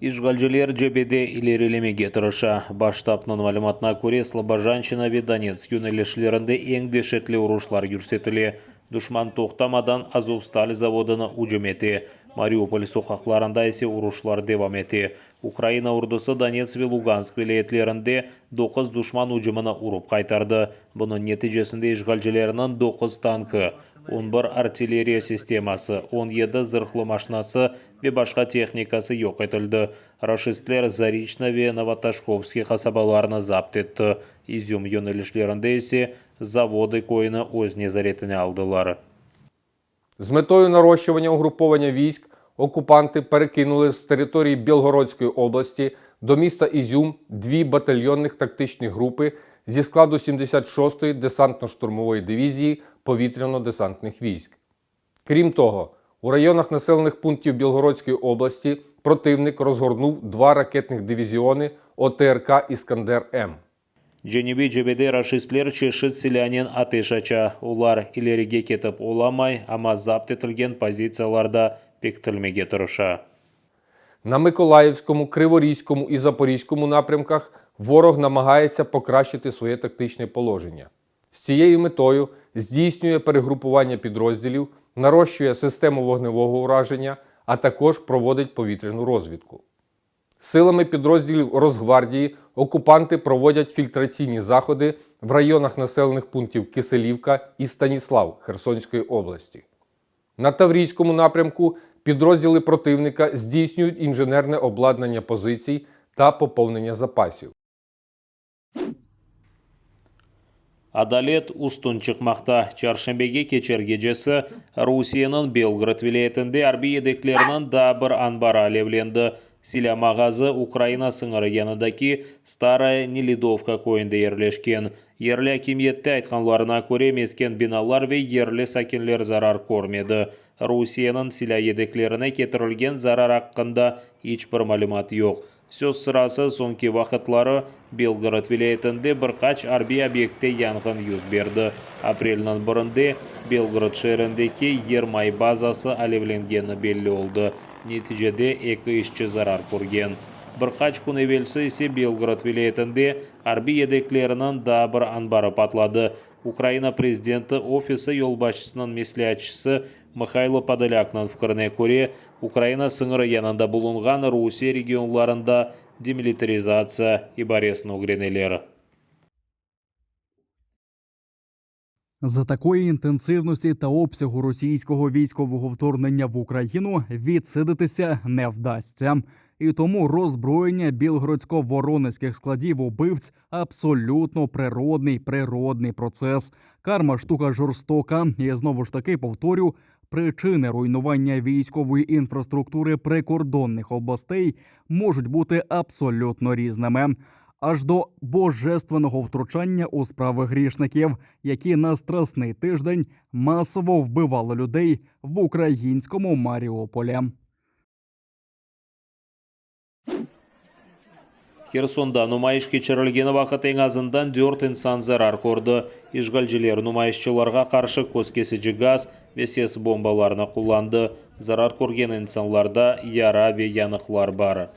İşğalciler cebede ilerilemege tırışa. Baş ştabnıñ malümatına köre, Slobojanşçına ve Donetsk yönelişlerinde eñ deşetli uruşlar yürsetile. Duşman toqtamadan Azovstal zavodına ücüm ete, Mariupol soqaqlarında ise uruşlar devam ete. Ukraina ordusı Donetsk ve Lugansk vilâyetlerinde doquz duşman ücümini urıp qaytardı. Bunıñ neticesinde işğalcilerniñ doquz tankı, on bir artilleriya sisteması, on yedi zırhlı maşinası ve başqa tehnikası yoq etildi. Raşistler Zariçna ve Novotoshkovskiy qasabalarını zapt etti, İzüm yönelişlerinde ise Zavodı köyüni öz nezaretine aldılar. З метою нарощування угруповання військ окупанти перекинули з території Білгородської області до міста Ізюм дві батальйонних тактичні групи зі складу 76-ї десантно-штурмової дивізії повітряно-десантних військ. Крім того, у районах населених пунктів Білгородської області противник розгорнув два ракетних дивізіони ОТРК Іскандер М. Cenübiy cebede raşistler çeşit silânen ateş aça. Olar ilerige ketip olamay, amma zapt etilgen pozitsiyalarda pekitilmege tırışa. На Миколаївському, Криворізькому і Запорізькому напрямках ворог намагається покращити своє тактичне положення. З цією метою здійснює перегрупування підрозділів, нарощує систему вогневого ураження, а також проводить повітряну розвідку. Силами підрозділів Росгвардії окупанти проводять фільтраційні заходи в районах населених пунктів Киселівка і Станіслав Херсонської області. На Таврійському напрямку підрозділи противника здійснюють інженерне обладнання позицій та поповнення запасів. Adalet üstün çıqmaqta. Çarşenbege keçer gecesi Rusiyeniñ Belgorod vilâyetinde arbiy yedeklerniñ daa bir anbarı alevlendi. Silâ mağazı Ukraina sıñırı yanındaki Staraya Nelidovka köyünde yerleşken. Yerli akimiyette aytqanlarına köre, mesken binalar ve yerli sakinler zarar körmedi. Rusiyeniñ silâ yedeklerine ketirilgen zarar aqqında iç bir malümat yoq. Söz sırası, soñki vaqıtları Belgorod vilâyetinde bir qaç arbiy obyektte yanğın yüz berdi. Aprelniñ birinde Belgorod şeerindeki yermay bazası alevlengeni belli oldı, neticede eki işçi zarar körgen. Bir qaç kün evelsi ise Belgorod vilâyetinde arbiy yedekleriniñ daa bir anbarı patladı. Ukraina prezidenti ofisi yolbaşçısınıñ mesleatçısı Mıhaylo Podolâknıñ fikrine köre, Ukraina sıñırı yanında bulunğan Rusiye regionlarında demilitarizatsiya ibaresini ögreneler. За такої інтенсивності та обсягу російського військового вторгнення в Україну відсидитися не вдасться. І тому роззброєння білгородсько-воронезьких складів убивць абсолютно природний природний процес. Карма штука жорстока. І знову ж таки повторю, причини руйнування військової інфраструктури прикордонних областей можуть бути абсолютно різними. Аж до божественного втручання у справи грішників, які на страсний тиждень масово вбивали людей в українському Маріуполі. Hersonda numayış keçirilgeni vaqıt eñ azından dört insan zarar kördi. İşğalciler numayışçılarğa qarşı köz kesici gaz ve ses bombalarını qullandı. Zarar körgen insanlarda yara ve yanıqlar bar.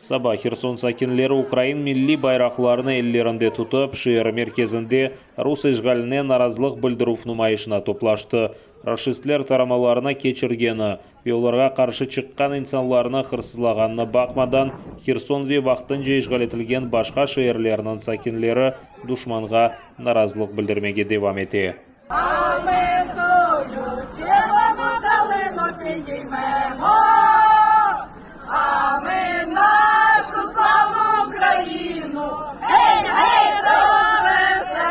Saba Herson sakinleri ukrain milliy bayraqlarını ellerinde tutıp, şeer merkezinde rus işğaline narazılıq bildirüv numayışına toplaştı. Raşistler taramalarnı keçirgeni ve olarğa qarşı çıqqan insanlarnı hırsızlağanına baqmadan, Herson ve vaqtınca işğal etilgen başqa şeerlerniñ sakinleri duşmanğa narazılıq bildirmege devam ete. А ми тую червону калину підіймемо, а ми нашу славну Україну, гей, гей, розвеселимо.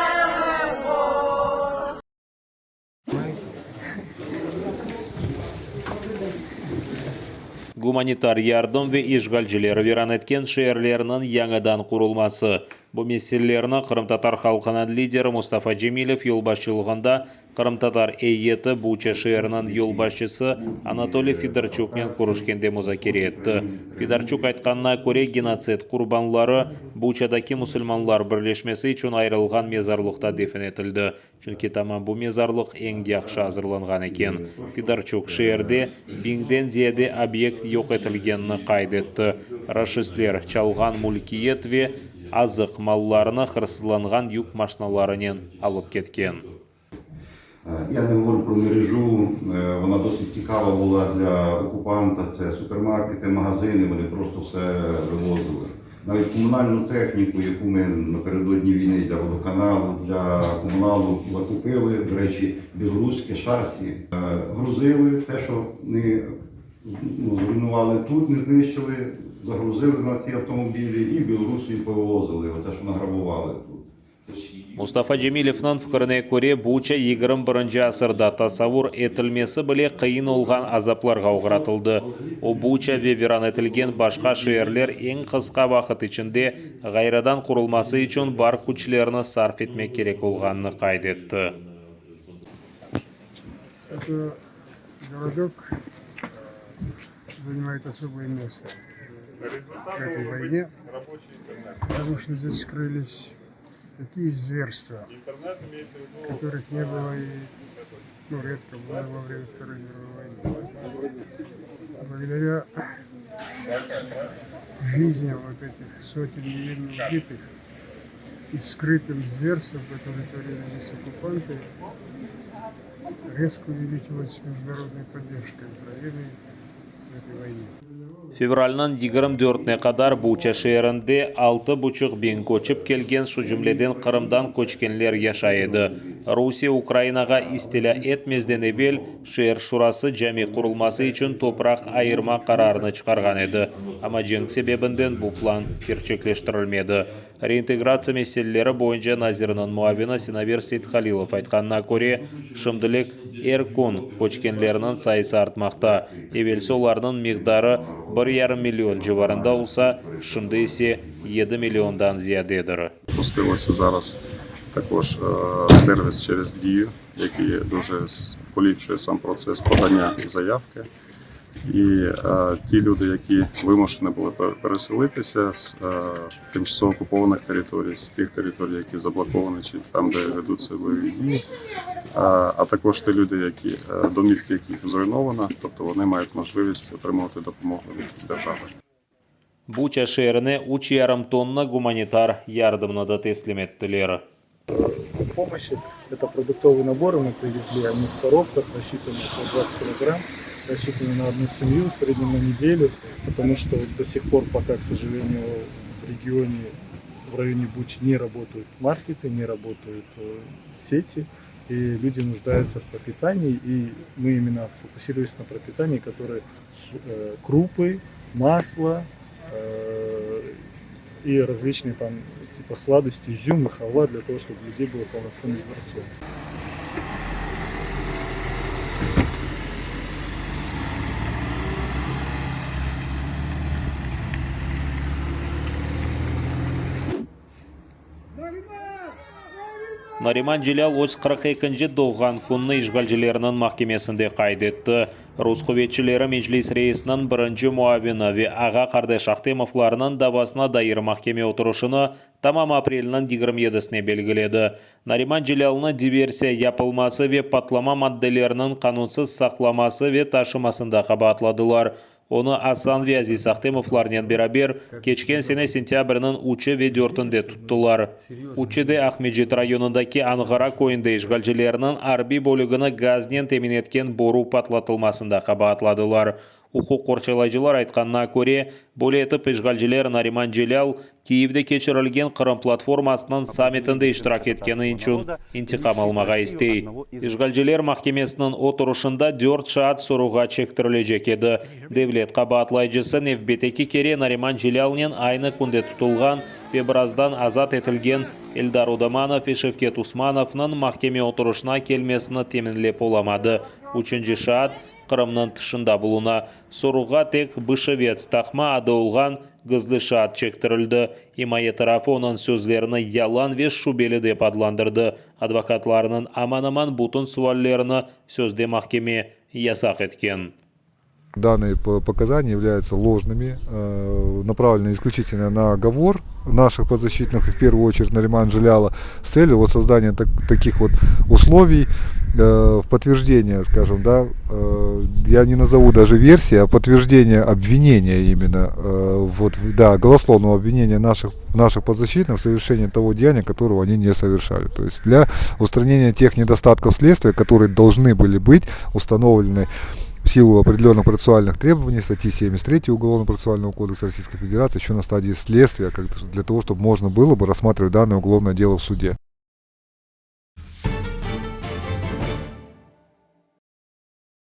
Gumanitar yardım ve işğalciler viran etken şeerlerniñ yañıdan qurulması. Bu meselelerni qırımtatar halqınıñ lideri Mustafa Cemilev yolbaşçılığında qırımtatar eyyeti Buça şeeriniñ yolbaşçısı Anatoliy Fedorçuknen körüşkende muzakere etti. Fedorçuk aytqanına köre, genotsid qurbanları Buçadaki musulmanlar birleşmesi içün ayırılğan mezarlıqta defin etildi, çünki tamam bu mezarlıq eñ yahşı azırlanğan eken. Fedorçuk, şeerde biñden ziyade obyekt yoq etilgenini qayd etti, raşistler çalğan mülkiyet ve azıq mallarını hırsızlanğan yük maşnalarınen alıp ketken. Я не говорю про мережу, вона досить цікава була для окупанта. Це супермаркети, магазини, вони просто все вивозили. Навіть комунальну техніку, яку ми напередодні війни для водоканалу, для комуналу закупили, до речі, білоруське шасі, грузили те, що не ну, зруйнували тут, не знищили, загрузили на ці автомобілі і в Білорусію повивозили, те, що награбували тут. Mustafa Cemilevniñ fikrine köre, Buça 21-nci asırda tasavur etilmesi bile qıyın olğan azaplarğa oğratıldı. O, Buça ve viran etilgen başqa şeerler eñ qısqa vaqıt içinde ğayrıdan qurulması içün bar küçlerni sarf etmek kerek olğanını qayd etti. Это городок занимает особое место в этой войне, потому что здесь скрылись такие зверства, которых не было и ну, редко было во время Второй мировой войны. Благодаря жизням вот этих сотен невинно убитых и скрытым зверствам, которые творили здесь оккупанты, резко увеличилась международная поддержка Украины в этой войне. Fevralniñ 24-ne qadar Buça şeerinde 6,5 biñ köçip kelgen, şu cümleden Qırımdan köçkenler yaşay edi. Rusiye Ukrainağa istilâ etmezden evel şeer şurası cami qurulması içün topraq ayırma qararını çıqarğan edi, amma cenk sebebinden bu plan kerçekleştirilmedi. Reintegratsiya meseleleri boyunca nazirniñ muavini Sinaver Seythalilov aytqanına köre, şimdilik er kün köçkenlerniñ sayısı artmaqta, evelsi olarnıñ miqdarı 1,5 million civarında olsa, şimdi ise 7 milliondan ziyadedir. Запустилося зараз також сервіс через Дію, який дуже поліпшує сам процес подання заявки. І ті люди, які вимушені були переселитися з тимчасово окупованих територій, з тих територій, які заблоковані, чи там, де ведуться бойові дії, а також ті люди, які домівки яких зруйновано, тобто вони мають можливість отримувати допомогу від держави. Buça şeerine 3,5 tonna gumanitar yardımnı da teslim ettiler. Помощи. Это продуктовые наборы мы привезли, они в коробках, рассчитаны по 20 килограмм, рассчитаны на одну семью, в среднем на неделю, потому что до сих пор пока, к сожалению, в регионе, в районе Бучи не работают маркеты, не работают сети, и люди нуждаются в пропитании, и мы именно фокусируемся на пропитании, которое крупы, масло, и различные там типа сладости, изюм и халва для того, чтобы у людей был полноценный рацион. Nariman Celâl öz 42-nci doğğan kününi işğalcilerniñ mahkemesinde qayd etti. Rus quvetçileri Meclis reisiniñ birinci muavini ve ağa-qardaş Ahtemovlarnıñ davasına dair mahkeme oturışını tamam aprelniñ 27-sine belgiledi. Nariman Celâlnı diversiya yapılması ve patlama maddeleriniñ qanunsız saqlaması ve taşımasında qabaatladılar. Onı Asan ve Aziz Ahtemovlarnen beraber keçken sene sentâbrniñ üçü ve dörtünde tuttılar. Üçü de Aqmescit rayonındaki Anğara köyünde işğalcilerniñ arbiy bölügini gaznen temin etken boru patlatılmasında qabaatladılar. Uquq qorçalayıcılar aytqanına köre, böyle etip işğalciler Nariman Celâl Kiyevde keçirilgen Qırım platformasınıñ sammitinde iştirak etkeni içün intiqam almağa istey. İşğalciler mahkemesiniñ oturışında dört şaat soruğa çektirilecek edi. Devlet qabaatlayıcısı nevbetteki kere Nariman Celâlnen aynı künde tutulğan ve birazdan azat etilgen Eldar Odamanov ve Şevket Usmanovnıñ mahkeme oturışına kelmesini teminlep olamadı. Üçünci şaat Qırımnıñ tışında buluna. Soruğa tek Bışevets taqma adı olğan. Gizli şaat çektirildi. İmaye tarafı onıñ sözlerini yalan ve şübeli dep adlandırdı. Advokatlarnıñ aman-aman bütün suallerini sözde mahkeme yasaq etken. Данные показания являются ложными, направлены исключительно на оговор наших подзащитных, и в первую очередь Наримана Джеляла, с целью вот создания таких вот условий в подтверждение, скажем, да, я не назову даже версии, а подтверждение обвинения именно, вот, да, голословного обвинения наших подзащитных в совершении того деяния, которого они не совершали. То есть для устранения тех недостатков следствия, которые должны были быть установлены в силу определенных процессуальных требований статьи 73 Уголовно-процессуального кодекса Российской Федерации еще на стадии следствия, как для того, чтобы можно было бы рассматривать данное уголовное дело в суде.